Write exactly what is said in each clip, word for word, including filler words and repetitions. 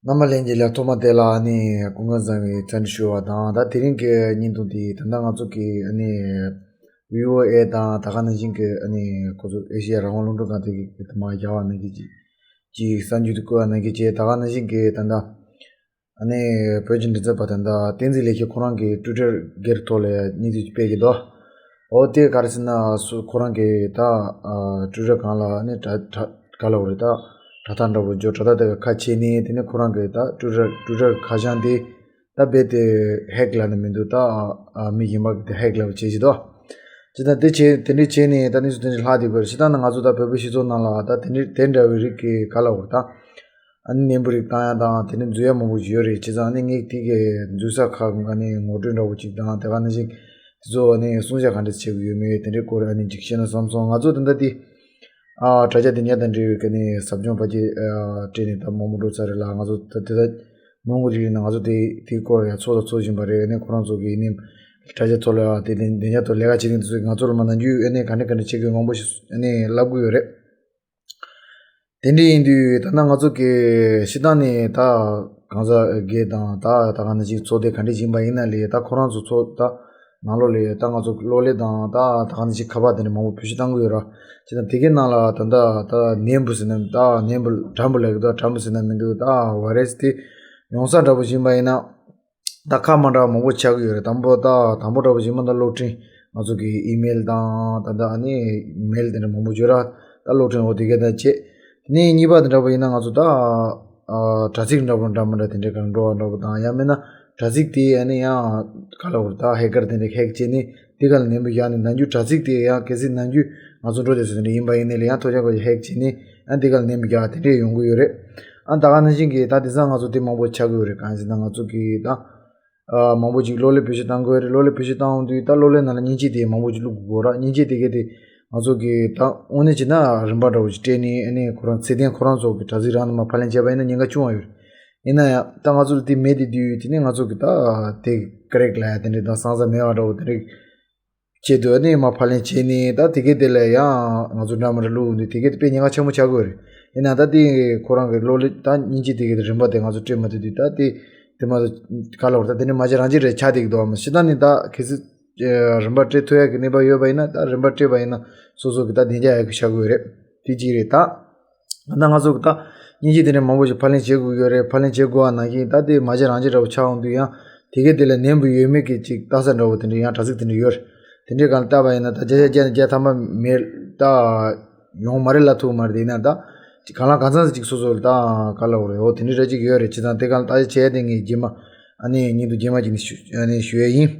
རྣམ་པ་ལྷན་རྒྱས་ལ་ཐོག་མ་དེ་ལ་ཨ་ནི་སྐུ་ཁམས་བཟང་བའི་འཚམས་འདྲི་ཞུ་བ་དང་། ད་དེ་རིང་གི་བརྙན་ཐུང་དེ་ད་ལྟ་ང་ཚོ་གི་ཨ་ནི་བྷི་ཨོ་ཨེ་དང་ད་ག་ནང་བཞིན་གྱི་ཨ་ནི་ཁོ་ཚོ་ཨེ་ཤེ་ཡ་རང་དབང་རླུང་འཕྲིན་ཁང་དེ་གི་དེ་མ་རྒྱག་པ་ནང་བཞིན་གྱི་གི་གསར་འགྱུར་དེ་བཀོད་པ་ནང་བཞིན་གྱི་ད་ག་ནང་བཞིན་གྱི་ད་ལྟ་ཨ་ནི་བོད་ཀྱི་མགྲིན་ཚབ་པ་ད་ལྟ་བསྟན་འཛིན་ལེགས་མཁས་ཁོ་རང་གི་ཊུའི་ཊར་སྒེར་ཐོག་ལ་བརྙན་ཐུང་ཅིག་སྤེལ་གྱི་འདུག་འོ་དེ་ག་རེ་ཟེར་ན་སུ་ཁོ་རང་གི་ད་ཨ་ཊུའི་ཊར་སྒང་ལ་ཨ་ནི་དྲ་དྲ་ག་ལབ་རེད། ད་དྲ་ཐག་འདྲ་པོ་འཇོག་དྲ་ཐག་དེ་ག་ཁ་ཕྱེ་ནས་དེ་ནས་ཁོ་རང་གི་ད་ཊུའི་ཊར་ཊུའི་ཊར་ཁ་བྱང་དེ་ད་རྦད་དེ་ཧེག་ལབ་ནི་མི་འདུག་ད་ཨ་མི་གཞན་པ་གི་དེ་ཧེག་ལབ་བྱེད་ཀྱི་འདུག་ཇི་ལྟར་དེ་བྱས་དེ་འདྲས་བྱས་ནས་ད་གནས་ཚུལ་དེ་འདྲས་ལྷག་བསྡད་དགོས་རེད། ཇི་ལྟར་ན་ང་ཚོ་ད་བོད་པའི་སྤྱི་ཚོགས་ནང་ལ་ད་དེ་འདྲས་དེ་འདྲ་བའི་རིགས་ཀྱི་ག་ལབ་དགོས་རེད། ད་ཨ་ནི་ནད་འབུ་རིགས་བཏང་ཡ་དང་དེ་ནས་འཛུལ་ཡ་མང་པོ་ཞིག་ཡོད་རེད། བྱས་ཙང་ཨ་ནི་ངས་དེ་གའི་འཛུལ་ས་ཁག་ཨ་ནི་ངོ་སྤྲོད་འདྲ་པོ་ཅིག་དང་དེ་ག་ནང་བཞིན་དེ་ཚོ་ཨ་ནི་སྲུང་བྱ་ག་འདྲས་བྱེད་དགོས་ཡོད་མེད་དེ་འདྲའི་སྐོར་ཨ་ནི་ཅིག་བཤད་ན་བསམ་སོང་། ང་ཚོ་ད་ལྟ་དེ་ཨ་དྲ་རྒྱ་དེ་ཉར་དང་འབྲེལ་བའི་ག་ནས་ཟབ་སྦྱོང་ཕལ་ཆེར་ཨ་སྤྲད་ནས་ད་མང་པོ་འགྲོ་ཚར་རེད་ལ། ང་ཚོ་ད་དེ་ད་མང་པོ་ཅིག་ཡིན་ན་ང་ཚོ་དེ་དེའི་སྐོར་ཡང་ཚོགས་དང་ཚོགས་བཞིན་པ་རེད། ཨ་ནི་ཁོ་རང་ཚོ་གི་ཨ་ནི་དྲ་རྒྱ་ཐོག་ལ་དེ་ལས་བདེ་འཇགས་ཐོག་ལས་ཀ་བྱེད་མཁན་དེ་ཚོས་ང་ཚོ་ལ་མ་ནང་རྒྱུས་ཨ་ནི་ག་འདྲ་ག་འདྲ་བྱེད་དགོས་མང་པོ་ཞིག་ཨ་ནི་ལབ་གི་ཡོད་རེད། དེ་འདྲ་ཡིན་དུས་ད་ལྟ་ང་ཚོ་གི་སྤྱིར་བཏང་ནས་ད་གང་ཟག་སྒེར་དང་ད་ད་ག་ནང་བཞིན་ཚོགས་སྡེ་ག་འདྲ་ཡིན་པ་ཡིན་ན་ལས་ད་ཁོ་རང་ཚོ་ཚོགས་ད་ནང་ལོགས་ལས་ད་ང་ཚོ་གློག་ཀླད་དང་ད་ད་ག་ནང་བཞིན་ཁ་པར་དེ་འདྲ་མང་པོ་བེད་སྤྱོད་གཏང་གི་ཡོད་ར། བྱས་ཙང་དེ་གའི་ནང་ལ་ད་ལྟ་ད་ནད་འབུ་ཟེར་ན་ད་ནད་འབུ་འགྲམ་འབུ་ལབ་ཀྱི་འདུག་འགྲམ་འབུ་ཟེར་ན་མི་འདུག་ད་ཝེ་རེ་སི་དེ་ཡོང་ས་འདྲ་པོ་ཡིན་པ་ཡིན་ན། ད་ཁག་མ་འདྲ་བ་མང་པོ་ཆགས་ཀྱི་ཡོད་རེད། དང་པོ་ད་དང་པོ་འདྲ་པོ་ཡིན་ན་ད་གློག་འཕྲིན་ང་ཚོ་གི་ཨི་མེལ་དང་ད་ལྟ་ཨ་ནི་མེལ་དེ་འདྲ་མང་པོ་ཡོད་ར། ད་གློག་འཕྲིན་འོ་དེ་ག་ད་བྱེད། དེ་ནས་གཉིས་པ་དེ་འདྲ་པོ་ཡིན་ན་ང་ཚོ་ད་ཨ་དྲ་ཚིགས་འདྲ་པོ་འདྲ་མི་འདྲ་དེ་འདྲ་ག་འགྲོ་བ་འདྲ་པོ་དང་ཡང་མིན་ན་དྲ་ཚིགས་དེ་ཨ་ནི་ཡང་ག་ལབ་དགོས་རེད། ད་ཧེ་ཀར་དེ་འདྲ་ཧེག་བྱས་ནས་དེ་ག་ལ་ནད་འབུ་བཞག་ནས་ནམ་རྒྱུན་དྲ་ཚིགས་དེ་ཡང་གལ་སྲིད་ནམ་རྒྱུན་ང་ཚོ་འགྲོ་བསྡད་ས་དེ་འདྲ་ཡིན་པ་ཡིན་ནའི་ལ་ཡང་ཐོ་རྒྱག་ག་ཧེག་བྱས་ནས་ཨ་དེ་ག་ལ་ནད་འབུ་བཞག་དེ་འདྲ་ཡོང་གི་ཡོད་རེད། ཨ་ད་ག་ནང་བཞིན་གྱི་ད་དེང་སང་ང་ཚོ་དེ་མང་པོ་ཆགས་ཀྱི་ཡོད་རེད། གང་ཡིན་ཟེར་ན་ང་ཚོ་གི་ད་ཨ་མང་པོ་ཅིག་གློག་ཀླད་བེད་སྤྱོད་གཏང་དགོས་རེད། གློག་ཀླད་བེད་སྤྱོད་གཏང་ཡོང་དུས་ད་གློག་ཀླད་ནང་ལ་མཉེན་ཆས་དེ་མང་པོ་ཅིག་བླུག་དགོས་ར། མཉེན་ཆས་དེ་གས་དེ་ང་ཚོ་གི་ད་དངོས་གནས་བྱས་ན་རིན་པ་འདྲ་པོ་ཅིག་སྤྲད་ནས་ཨ་ནི་ཁོ་རང་ཚད་ལྡན་ཁོ་རང་ཚོ་གི་དྲ་ཚིགས་རང་ནས་མར་ཕབ་ལེན་བྱས་པ་ཡིན་ན་ཉེན་ཁ་ཆུང་བ་ཡོད་རེད། ཡིན་ན་ཡང་ད་ང་ཚོ་ལ་དེ་མེད་དེ་དུས་དེ་ནས་ང་ཚོ་གི་ད་དེ་ཀ་རེག་ལབ་ཡ་དེ་འདྲའི་ད་སང་ས་མེད་པ་འདྲ་པོ་དེ་འདྲའི་ཆེད་དུ་ཨ་ནི་མར་ཕབ་ལེན་བྱས་ནས་ད་དེ་གས་དེ་ལ་ཡང་ང་ཚོ་འདྲ་མི་འདྲ་བླུགས་འདུག་དེ་གས་དེ་དཔེ་ཉེན་ཁ་ཆེན་པོ་ཆགས་ཀྱི་ཡོད་རེད། ཡིན་ན་ད་དེ་ཁོ་རང་གི་གློག་ཀླད་ད་མཉེན་ཆས་དེ་གས་དེ་རིན་པ་དེ་ང་ཚོ་སྤྲད་མ་ཐུབ་དུས་ད་དེ་དེ་མ་གཏོགས་ག་ལབ་དགོས་རེད། ད་དེ་ནི་མ་བྱེད་རང་བྱེད་རེད་ཆགས་བསྡད་ཀྱི་འདུག་བ། མ་གཞི་ད་ནི་ད་གལ་སྲིད་རིན་པ་སྤྲད་ཐུབ་ཡག་གི་གནས་བབ་ཡོད་པ་ཡིན་ན་ད་རིན་པ་སྤྲད་པ་ཡིན་ན་སོ་སོ་གི་ད་བདེ་འཇགས་ཡག་གི་ཆགས་ཀྱི་ཡོད་རེད། དེ་གཅིག་རེད་ད། ད་ང་ཚོ་གི་ད་མཉེན་ཆས་དེ་འདྲ་མང་པོ་ཞིག་ཕབ་ལེན་བྱེད་དགོས་ཀྱི་ཡོད་རེད། ཕབ་ལེན་བྱེད་དགོས་པ་ནང་བཞིན་ད་དེ་མ་བྱེད་རང་བྱེད་འདྲ་པོ་ཆགས་འོང་དུས་ཡང་དེ་གས་དེ་ལ་ནད་འབུ་ཡོད་མེད་ཀྱི་ཅིག་ལྟ་ས་འདྲ་པོ་དེ་འདྲ་ཡང་དྲ་ཚིགས་དེ་འདྲ་ཡོད་རེད། དེ་འདྲའི་སྒང་ལ་བལྟས་པ་ཡིན་ན་ད་བརྒྱ་ཆ་བརྒྱ་ནས་བརྒྱ་ཐམ་པ་མེད་ད་ཡོང་མ་རེད་ལབ་ཐུབ་མ་རེད། དེ་ཡིན་ན་ད་ཅིག་གང་ལ་གང་འཚམ་ཅིག་སོ་སོ་ལ་ད་ག་ལབ་དགོས་རེད། འོ་དེ་འདྲའི་འདྲ་ཅིག་ཡོད་རེད། བྱས་ཙང་དེ་སྒང་ལ་བརྟག་དཔྱད་བྱས་ཏེ་ངས་རྗེས་མ་ཨ་ནི་ཉིན་དུ་རྗེས་མ་ཅིག་ནས་ཞུ་ཨ་ནི་ཞུ་ཡས་ཡིན།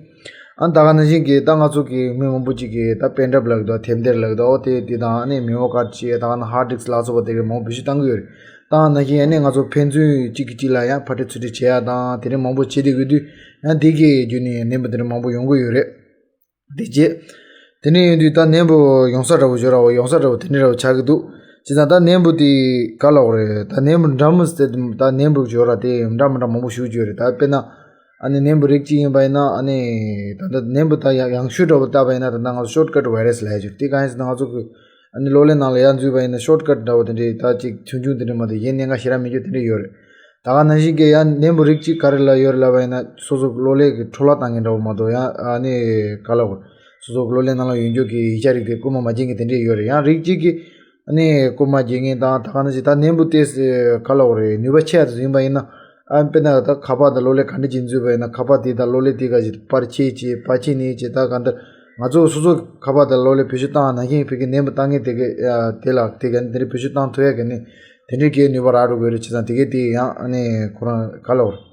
ཨ་ད་ག་ནང་བཞིན་གྱི་ད་ང་ཚོ་གི་མི་མང་པོ་ཅིག་གིས་ད་པེན་ཌྲོབ་ལབ་ཀྱི་འདུག་ཐེབས་འདེར་ལབ་ཀྱི་འདུག་འོ་དེ་དེ་དང་ཨ་ནི་མེ་མོ་ཀར་ཌི་བྱས་ད་ག་ན་ཧར་ཌི་སི་ལ་སོགས་པ་དེ་གའི་མང་པོ་བེད་སྤྱོད་གཏང་གི་ཡོད་རེད། ད་ག་ནང་བཞིན་ཨ་ནི་ང་ཚོ་ཕན་ཚུན་གཅིག་གིས་གཅིག་ལ་ཡང་ཕར་སྤྲད་ཚུར་སྤྲད་བྱེད་ཡ་དང་དེ་འདྲའི་མང་པོ་བྱེད་བསྡད་ཡོད་དུས་ཡང་དེ་གའི་བརྒྱུད་ནས་ནད་འབུ་དེ་འདྲ་མང་པོ་ཡོང་གི་ཡོད་རེད། དེ་རྗེས། དེ་ནས་ཡིན་དུས་ད་ནད་འབུ་ཡོང་ས་འདྲ་པོ་ཞོ་ར་བ་ཡོང་ས་འདྲ་པོ་དེ་འདྲ་འདྲ་པོ་ཆགས་ཀྱི་འདུག་བྱས་ཙང་ད་ནད་འབུ་དེ་ག་ལབ་དགོས་རེད། ད་ནད་འབུ་འདྲ་མི་ཟེར་ད་ནད་འབུ་ཞོ་ར་དེ་འདྲ་མི་འདྲ་མང་པོ་ཞིག་ཡོད་རེད། ད་དཔེར་ན་ཨ་ནི་ནད་འབུ་རིགས་གཅིག་ཡིན་པ་ཡིན་ན་ཨ་ནི་ད་ལྟ་ནད་འབུ་ད་ཡང་ཡང་ཤུགས་འདྲ་པོ་བཏགས་པ་ཡིན་ན་ད་ལྟ་ང་ཚོ་ཤོར་ཊི་ཀཊ་ཝེ་རེ་སི་ལབ་ཡ་ཅིག་དེ་གང་ཡིན་ཟེར་ན་ང་ཚོ་གི་ཨ་ནི་གློག་ཀླད་ནང་ལ་ཡར་འཛུལ་བ་ཡིན་ན་ཤོར་ཊི་ཀཊ་འདྲ་པོ་དེ་འདྲའི་ད་ཅིག་ཆུང་ཆུང་དེ་འདྲ་མ་གཏོགས་གཞན་གནད་འགག་ཞེ་དྲག་མེད་རྒྱུ་དེ་འདྲ་ཡོད་རེད། ད་ག་ནང་བཞིན་གྱི་ཡང་ནད་འབུ་རིགས་གཅིག་ག་རེ་ལ་ཡོད་རེད་ལབ་པ་ཡིན་ན་སོ་སོ་གློག་ཀླད་ཀྱི་འཕྲོ་བརླག་བཏང་མཁན་འདྲ་པོ་མ་གཏོགས་ཡང་ཨ་ནི་ག་ལབ་དགོས་རེད། སོ་སོ་གློག་ཀླད་ནང་ལ་ཡོད་རྒྱུ་གི་ཡིག་ཆ་རིགས་དེ་རྐུ་མ་མ་བྱེད་མཁན་དེ་འདྲས་ཡོད་རེད། ཡང་རིགས་གཅིག་གིས་ཨ་ནི་རྐུ་མ་བྱེད་མཁན་དང་ད་ག་ནང་བཞིན་ད་ནད་འབུ་དེ་ག་ལབ་དགོས་རེད། ནུས་པ་ཆེ་ཡ་དེ་ཚོ་ཡིན་པ་ཡིན་ན་ཨ་དཔེར་ན་ད་ཁ་པར་དང་གློག་ཀླད་ག་འདྲ་ཅིག་འཛུལ་བ་ཡིན་ན་ཁ་པར་དེ་དང་གློག་ཀླད་དེ་ག་ཞིག་པར་ཆས་བྱས་པར་ཆས་ནས་བྱས་ད་ག་འདྲ་ང་ཚོ་སོ་སོ་ཁ་པར་དང་གློག་ཀླད་བེད་སྤྱོད་བཏང་ནང་བཞིན་བོད་ཀྱི་ནད་འབུ་བཏང་མཁན་དེ་ག་དེ་ལ་དེ་ག་དེ་འདྲ་བེད་སྤྱོད་བཏང་ཐུབ་ཡ་གི་ནི་དེ་འདྲའི་གི་ནུས་པ་རག་འགྲོ་དགོས་རེད། བྱས་ཙང་དེ་གས་དེ་ཡང་ཨ་ནི་ཁོ་རང་ག་ལབ་དགོས་རེད།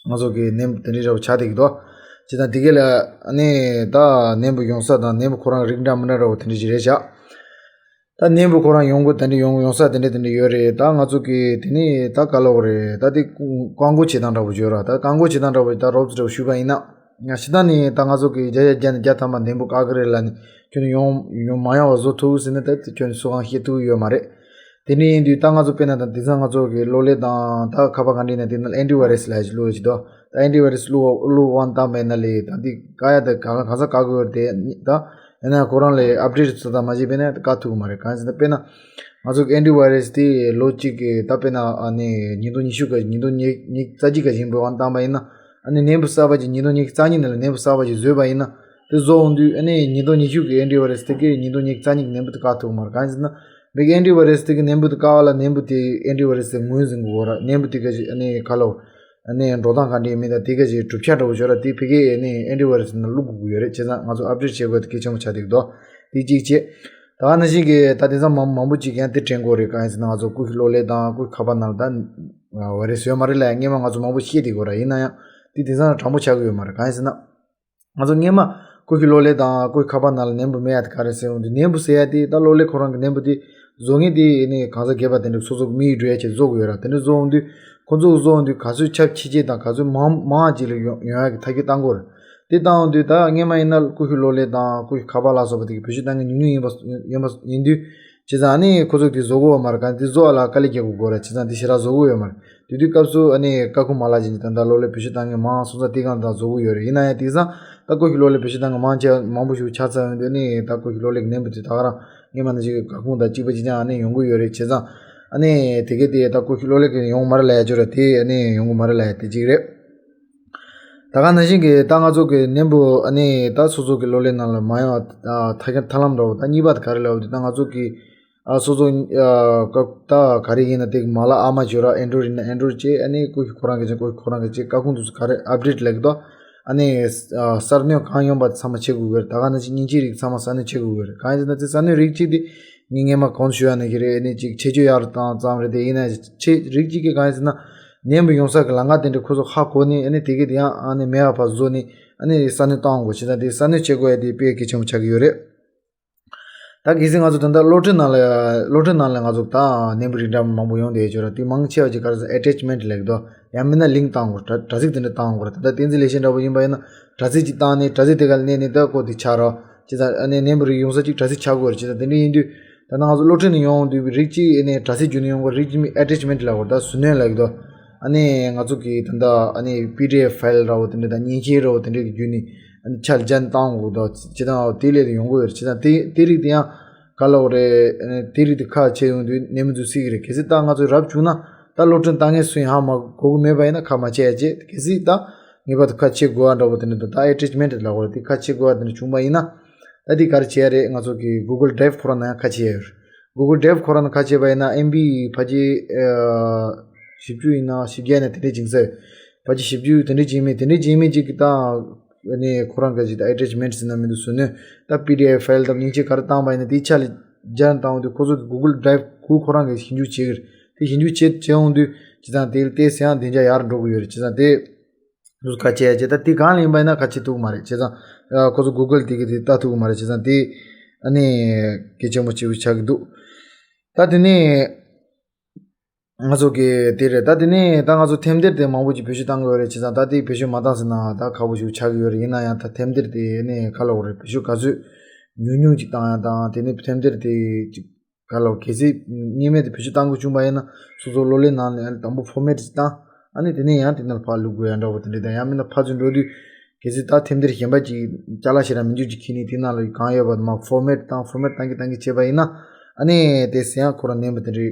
ང་ཚོ་གི་ནད་འབུ་དེ་འདྲའི་འདྲ་པོ་ཆགས་བསྡད་ཀྱི་འདུག་བྱས་ཙང་དེ་གས་ལ་ཨ་ནི་ད་ནད་འབུ་ཡོང་ས་དང་ནད་འབུ་ཁོ་རང་རིགས་འདྲ་མི་འདྲ་འདྲ་པོ་དེ་འདྲ་ཞིག་རེད་བཞག་ད་ནད་འབུ་ཁོ་རང་ཡོང་གི་དེ་འདྲ་ཡོང་ཡོང་ས་དེ་འདྲ་དེ་འདྲ་ཡོད་རེད། ད་ང་ཚོ་གི་དེ་ནི་ད་ག་ལབ་དགོས་རེད། ད་དེ་བཀག་འགོག་བྱེད་སྟངས་འདྲ་པོ་ཡོད་ར། ད་བཀག་འགོག་བྱེད་སྟངས་འདྲ་པོ་ད་རོབ་ཙམ་འདྲ་པོ་ཞུས་པ་ཡིན་ན་ང་ཞེ་ད་ནི་ད་ང་ཚོ་གི་བརྒྱ་ཆ་བརྒྱ་ནས་བརྒྱ་ཐམ་པ་ནད་འབུ་བཀག་གི་རེད་ལབ་ནས་ཁྱོད་ནི་ཡོང་ཡོང་མ་ཡོང་བ་བཟོ་ཐུབ་ཟེར་ན་ད་ཁྱོད་ནི་སུ་གང་བཤད་ཐུབ་ཡོད་མ་རེད། དེ་འདྲ་ཡིན་དུས་ད་ང་ཚོ་དཔེར་ན་ད་དེང་སང་ང་ཚོ་གི་གློག་ཀླད་དང་ད་ཁ་པར་ག་འདྲ་ཡིན་ན་དེ་ནང་ཨེན་ཊི་ཝའི་རས་ལབ་ཡ་ཞིག་བླུགས་ཡོད་ཀྱི་འདུག་ད་ཨེན་ཊི་ཝའི་རས་བླུགས་བླུགས་དབང་བཏང་པ་ཡིན་ན་ལས་ད་འདི་བཀག་ཡ་ད་གང་གང་ས་བཀག་གི་ཡོད་རེད། དེ་ད་ཡིན་ན་ཁོ་རང་ལས་ཨབ་ཌེཊ་ཚོ་ད་མ་བྱས་པས་ན་བཀག་ཐུབ་ཀྱི་མ་རེད། གང་ཡིན་ཟེར་ན་དཔེར་ན་ ང་ཚོ་གི་ཨེན་ཊི་ཝའི་རས་དེ་ལོ་གཅིག་གི་ད་དཔེར་ན་ཨ་ནི་ཉིས་སྟོང་ཉི་ཤུ་ག་ཉིས་སྟོང་ཉི་ཉི་རྩ་གཅིག་ག་བཞིན་པའི་དབང་བཏང་པ་ཡིན་ན། ཨ་ནི་ནད་འབུ་གསར་པ་ཅིག་ཉིས་སྟོང་ཉི་རྩ་གཉིས་ནང་ལ་ནད་འབུ་གསར་པ་ཅིག་བཟོས་པ་ཡིན་ན། དེ་བཟོ་འོང་དུས་ཨ་ནི་ཉིས་སྟོང་ཉི་ཤུ་གི་ཨེན་ཊི་ཝའི་རས་དེ་གིས་ཉིས་སྟོང་ཉི་རྩ་གཉིས་ཀྱི་ནད་འབུ་དེ་བཀག་ཐུབ་ཀྱི་མ་རེད། གང་ཡིན་ཟེར་ན། མི་གི་ཨེན་ཊི་ཝའི་རས་དེ་གིས་ནད་འབུ་དེ་བཀག་པ་ལ་ནད་འབུ་དེ་ཨེན་ཊི་ཝའི་རས་དེ་ངོས་འཛིན་དགོས་ར། ནད་འབུ་དེ་ག་ཅིག་ཨ་ནི་ག་ལ། ཨ་ནི་འགྲོ་སྟངས་ག་འདྲ་ཡིན་མིན་དང་དེ་ག་ཅིག་གྲུབ་ཆ་འདྲ་བོ་ཞིག་ཡོད་ར། དེ་ཕ་གིའི་ཨ་ནི་ཨེན་ཊི་ཝའི་རས་ནང་བླུག་དགོས་ཀྱི་ཡོད་རེད། བྱས་ཙང་ང་ཚོ་ཨབ་ཌེཊ་བྱེད་དགོས་དེ་གལ་ཆེན་པོ་ཆགས་བསྡད་ཀྱི་འདུག་དེ་གཅིག་བྱས། ད་ག་ནང་བཞིན་གྱི་ད་དེང་སང་མང་མང་པོ་ཅིག་ཡང་དེ་དྲན་གྱི་ཡོད་རེད། གང་ཡིན་ཟེར་ན་ང་ཚོ་ཀུ་ཤུ་གློག་ཀླད་དང་ཀུ་ཤུ་ཁ་པར་ནང་ལ་ད་ཝའི་རས་ཡོད་མ་རེད་ལབ། སྔོན་མ་ང་ཚོ་མང་པོ་བཤད་བསྡད་ཀྱི་ཡོད་ར། ཡིན་ན་ཡང་དེ་དེང་སང་དྲང་པོ་ཆགས་ཀྱི་ཡོད་མ་རེད། གང་ཡིན་ཟེར་ན། ང་ཚོ་སྔོན་མ་ཀུ་ཤུ་གློག་ཀླད་དང་ཀུ་ཤུ་ཁ་པར་ནང་ལ་ནད་འབུ་མེད་ཡ་དེ་ག་རེ་ཟེར་འོང་དུས། ནད་འབུ་ཟེར་ཡ་དེ་ད་གློག་ཀླད་ཁོ་རང་གི་ནད་འབུ་དེ་བཟོ་མཁན་དེ་ཨ་ནི་གང་ཟག་སྒེར་པ་དེ་འདྲ་སོ་སོ་གི་མི་ཡིས་འགྲོ་ཡ་ཆེད་བཟོ་དགོས་ཡོད་ར། དེ་འདྲ་བཟོ་འོང་དུས་ཁོ་ཚོ་གི་བཟོ་འོང་དུས་ག་ཚོད་ཁྱབ་ཆེ་ཆེ་དང་ག་ཚོད་མང་མང་ཅིག་ལ་ཡོང་ཡོང་ཡ་གི་ཐག་གཅོད་བཏང་དགོས་རེད། དེ་བཏང་འོང་དུས་ད་སྔོན་མ་ཡིན་ན་ཀུ་ཤུ་གློག་ཀླད་དང་ཀུ་ཤུ་ཁ་པར་ལ་སོགས་པ་དེ་གི་བེད་སྤྱོད་བཏང་མཁན་ཉུང་ཉུང་ཡིན་པ་ཡིན་པ་ཡིན་དུས། བྱས་ཙང་ཨ་ནི་ཁོ་ཚོ་དེ་བཟོ་གི་ཡོད་མ་རེད། གང་དེ་བཟོ་བ་ལ་དཀའ་ལས་རྒྱག་དགོས་རེད། བྱས་ཙང་དེ་ཞེ་དྲག་བཟོ་གི་ཡོད་མ་རེད། དེ་དུས་སྐབས་སུ་ཨ་ནི་སྐར་ཁུང་མ་ལག་ཅན་གྱི་ད་ལྟ་གློག་ཀླད་བེད་སྤྱོད་བཏང་མཁན་མང་སོང་ཙང་དེ་སྒང་ད་བཟོ་གི་ཡོད་རེད། ཡིན་ན་ཡང་དེང་སང་ད་ཀུ་ཤུ་གློག་ཀླད་བེད་སྤྱོད་བཏང་མཁན་མང་ཆེ་མང་པོ་ཞིག་ཆགས་ཚར་ཡོང་དུས་ཨ་ནི་ད་ཀུ་ཤུ་གློག་ཀླད་ཀྱི་ནད་འབུ་དེ་ད་ག་རང་སྔོན་མ་ནང་བཞིན་གྱི་སྐར་ཁུང་དང་གཅིག་པ་གཅིག་རྐྱང་ཨ་ནི་ཡོང་གི་ཡོད་རེད། བྱས་ཙང་ཨ་ནི་དེ་གས་དེ་ད་ཀུ་ཤུ་གློག་ཀླད་ཀྱི་ཡོང་གི་མ་རེད་ལབ་ཡ་ཅིག་ཡོད་རེད། དེ་ཨ་ནི་ཡོང་གི་མ་རེད་ལབ་ཡ་དེ་གཅིག་རེད། ད་ག་ནང་བཞིན་གྱི་ད་ང་ཚོ་གི་ནད་འབུ་ཨ་ནི་ད་སོ་སོ་གི་གློག་ཀླད་ནང་ལ་མ་ཡོང་བ་ཐ་ཐ་ལམ་འདྲ་བོ། ད་གཉིས་པ་དེ་ག་རེ་ལབ་དུས་ད་ང་ཚོ་གི་ཨ་སོ་སོ་ཨ་ཀ་ད་ག་རེ་ཡིན་ན་དེ་གི་མ་ལག་ཨ་མ་ཅིག་ཡོད་ར། ཨེན་ཌོ་རོ་ཡིན་ན་ཨེན་ཌོ་རོ་བྱས། ཨ་ནི་ཀུ་ཤུ་ཁོ་རང་གི་བྱས། ཀུ་ཤུ་ཁོ་རང་གི་བྱས། སྐར་ཁུང་དེ་ཚོ་ག་རེ་ཨབ་ཌེཊ་ལབ་ཀྱི་འདུག་ཨ་ནི་ཨ་གསར་སྣོན་གང་ཡོང་པ་ཚང་མ་བྱེད་དགོས་ཀྱི་རེད། ད་ག་ནང་བཞིན་མཉེན་ཆས་རིགས་ཚང་མ་གསར་སྣོན་བྱེད་དགོས་ཀྱི་རེད། གང་ཡིན་ཟེར་ན་དེ་གསར་སྣོན་རིགས་གཅིག་དེ་ངས་སྔོན་མ་གོང་དུ་ཞུ་ཡ་ནང་བཞིན་རེད། ཨ་ནི་ཅིག་ཆེད་སྤྱོད་ཡག་རུ་བཏང་ཙམ་རེད། དེ་ཡིན་ན་ཆེད་རིགས་གཅིག་གིས་གང་ཡིན་ཟེར་ན། ནད་འབུ་ཡོང་ས་གི་ལམ་ཁ་དེ་འདྲ་ཁོ་ཚོ་ཧ་གོ་ནས། ཨ་ནི་དེ་གི་དེ་ཡང་ཨ་ནི་མེད་པ་ཕར་བཟོ་ནས་ཨ་ནི་གསར་སྣོན་བཏང་དགོས། བྱས་ཙང་དེ་གསར་སྣོན་བྱེད་དགོས་ཡ་དེ་དཔེ་གལ་ཆེན་པོ་ཆགས་ཀྱི་ཡོད་རེད། ད་གལ་སྲིད་ང་ཚོ་ད་ལྟ་གློག་འཕྲིན་ནང་ལ་གློག་འཕྲིན་ནང་ལ་ང་ཚོ་ད་ནད་འབུ་རིགས་འདྲ་མང་པོ་ཡོང་བསྡད་ཡོད་ར། དེ་མང་ཆེ་བ་ཅིག་ག་རེ་ཟེར། ཨེ་ཊེཆ་མེན་ཊི་ལབ་ཀྱི་འདུག་ཡང་མིན་ན་ལིང་ཀི་བཏང་དགོས། དྲ་དྲ་ཚིགས་དེ་འདྲ་བཏང་དགོས། ད་ལྟ་བསྟན་འཛིན་ལེགས་བཤད་འདྲ་པོ་ཡིན་པ་ཡིན་ན་དྲ་ཚིགས་ཅིག་བཏང་ནས་དྲ་ཚིགས་དེ་ག་ལ་མནན་ནས་ད་ཀོ་དེ་ཆགས་ར། བྱས་ཙང་ཨ་ནི་ནད་འབུ་རིགས་ཡོང་ས་ཅིག་དྲ་ཚིགས་ཆགས་དགོས་རེད། བྱས་ཙང་དེ་འདྲ་ཡིན་དུས། ད་ལྟ་ང་ཚོ་གློག་འཕྲིན་ནས་ཡོང་འོང་དུས་རིགས་གཅིག་ཨ་ནི་དྲ་ཚིགས་བརྒྱུད་ནས་ཡོང་དགོས། རིགས་གཅིག་མིན་ཨེ་ཊེཆ་མེན་ཊི་ལབ་དགོས། ད་ཟུར་སྣོན་ལབ་ཀྱི་འདུག་ཨ་ནི་ང་ཚོ་གི་ད་ལྟ་ཨ་ནི་པི་ཌི་ཨེཕ་ཕའིལ་འདྲ་བོ་དེ་འདྲ་དང་མཉེན་ཆས་འདྲ་བོ་དེ་འདྲ་གི་བརྒྱུད་ནས་ཨ་ནི་ཆ་ལ་སྦྱར་ནས་བཏང་དགོས་འདུག་བྱས་ཙང་དེ་སླད་དུ་ཡོང་གི་ཡོད་རེད། བྱས་ཙང་དེ་དེ་རིགས་དེ་ཡང་ག་ལབ་དགོས་རེད། ཨ་ནི་དེ་རིགས་དེ་ཁ་ཕྱེ་ཡོང་དུས་ནད་མི་ཚོ་སྲིད་ཀྱི་རེད། གལ་སྲིད་ད་ང་ཚོ་རབ་བྱུང་ན་ད་གློག་འཕྲིན་བཏང་མཁན་སུ་ཡིན་ཧ་མ་གོ་གི་མེད་པ་ཡིན་ན་ཁ་མ་ཕྱེ་ཡ་བྱས། གལ་སྲིད་ད་ངེས་པར་དུ་ཁ་ཕྱེ་དགོས་པ་འདྲ་བོ་དེ་འདྲ་དང་། ད་ཨེ་ཊེཆ་མེན་ཊི་ལབ་དགོས་རེད། དེ་ཁ་ཕྱེ་དགོས་པ་དེ་འདྲ་བྱུང་པ་ཡིན་ན། ད་དེ་ག་རེ་བྱེད་ཡ་རེད། ང་ཚོ་གི་གུ་གལ་ཌ་རའིབ་ཁོ་རང་ནང་ཡང་ཁ་ཕྱེ་ཡ་ཡོད་རེད། གུ་གལ་ཌ་རའིབ་ཁོ་རང་ནང་ཁ་ཕྱེ་བ་ཡིན་ན་ཨེམ་བི་ཕལ་ཆེར་ཨ་བཞི་བཅུ་ཡིན་ན་བཞི་བརྒྱ་ཡིན་ན་དེ་འདྲ་བྱིན་ས་ཡོད། ཕལ་ཆེར་བཞི་བཅུ་དེ་འདྲ་བྱིན་མིན་དེ་འདྲ་བྱིན་མིན་ཅིག་གི་ད་ཨ་ནི་ཁོ་རང་གི་ཅིག་ད་ཨེ་ཊེཆ་མེན་ཊི་ཟེར་ན་མི་འདུག་ཟུར་སྣོན། ད་པི་ཌི་ཨེཕ་ཕའིལ་དང་མཉེན་ཆས་ག་རེ་བཏང་པ་ཡིན་ན་དེའི་ཆ་ལ་སྦྱར་ནས་བཏང་འོང་དུས་ཁོ་ཚོ་གི་གུ་གལ་ཌ་རའིབ་གུ་ཁོ་རང་གིས་ཞིབ་འཇུག་བྱེད་ཀྱི་རེད། དེ་ཞིབ་འཇུག་བྱེད་བྱེད་འོང་དུས་བྱས་ཙང་དེ་ལ་བལྟས་ཚེ་ཡང་བདེ་འཇགས་ཡར་འགྲོ་གི་ཡོད་རེད། བྱས་ཙང་དེ། ཁ་ཕྱེ་ཡ་བྱས། ད་དེ་གང་ལ་ཡིན་པ་ཡིན་ན་ཁ་ཕྱེ་ཐུབ་ཀྱི་མ་རེད། བྱས་ཙང་ཨ་ཁོ་ཚོ་གུ་གལ་དེ་གི་དེ་ལྟ་ཐུབ་ཀྱི་མ་རེད། བྱས་ཙང་དེ་ཨ་ནི་གལ་ཆེན་པོ་ཆེ་བོ་ཆགས་ཀྱི་འདུག་ད་དེ་ནས་ང་ཚོ་གི་དེ་རེད། ད་དེ་ནས་ད་ང་ཚོ་ཐེམ་སྡེར་དེ་མང་པོ་ཅིག་བེད་སྤྱོད་བཏང་གི་ཡོད་རེད། བྱས་ཙང་ད་དེ་བེད་སྤྱོད་མ་བཏང་ཟེར་ན་ད་ཁག་པོ་ཞིག་ཆགས་ཀྱི་ཡོད་རེད། ཡིན་ན་ཡང་ད་ཐེམ་སྡེར་དེ་ནས་ག་ལབ་དགོས་རེད། བེད་སྤྱོད་ག་ཚོད་ཉུང་ཉུང་ཅིག་བཏང་ཡ་དང་། དེ་ནས་ཐེམ་སྡེར་དེ་ཅིག་ག་ལབ། གལ་སྲིད་སྔོན་མ་དེ་བེད་སྤྱོད་བཏང་དགོས་བྱུང་པ་ཡིན་ན་སོ་སོ་གློག་ཀླད་ནང་ནས་དང་པོ་ཕོར་མེཊ་ཅིག་བཏང་། ཨ་ནི་དེ་ནས་ཡང་དེ་ནང་ལ་ཕར་བླུག་དགོས་ཡ་འདྲ་བོ་དེ་འདྲ་དང་། ཡང་མིན་ན་ཕར་ཚུར་འགྲོ་དུས་གལ་སྲིད་ད་ཐེམ་སྡེར་གཞན་པ་ཅིག་ཅ་ལག་ཞེ་དྲག་མི་འདུག་ཅིག་ཁྱེར་ནས་དེ་ནང་ལ་གང་ཡོད་པ་མར་ཕོར་མེཊ་བཏང་། ཕོར་མེཊ་བཏང་གི་བཏང་གི་བྱས་པ་ཡིན་ན། ཨ་ནི་དེ་ཟེར་ཡང་ཁོ་རང་ནད་འབུ་དེ་འདྲ་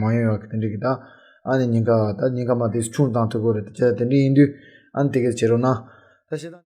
མ་ཡོང་ཡ་གི་དེ་འདྲ་གི་ད་ཨ་ནི་ཉེན་ཁ་ད་ཉེན་ཁ་མ་དེ་ཆུང་བཏང་ཐུབ་ཀྱི་རེད། དེ་དེ་འདྲ་ཡིན་དུས་ཨ་ནི་དེ་ག་བྱེད་རོགས་གནང་། ད་བཤད་སྟངས།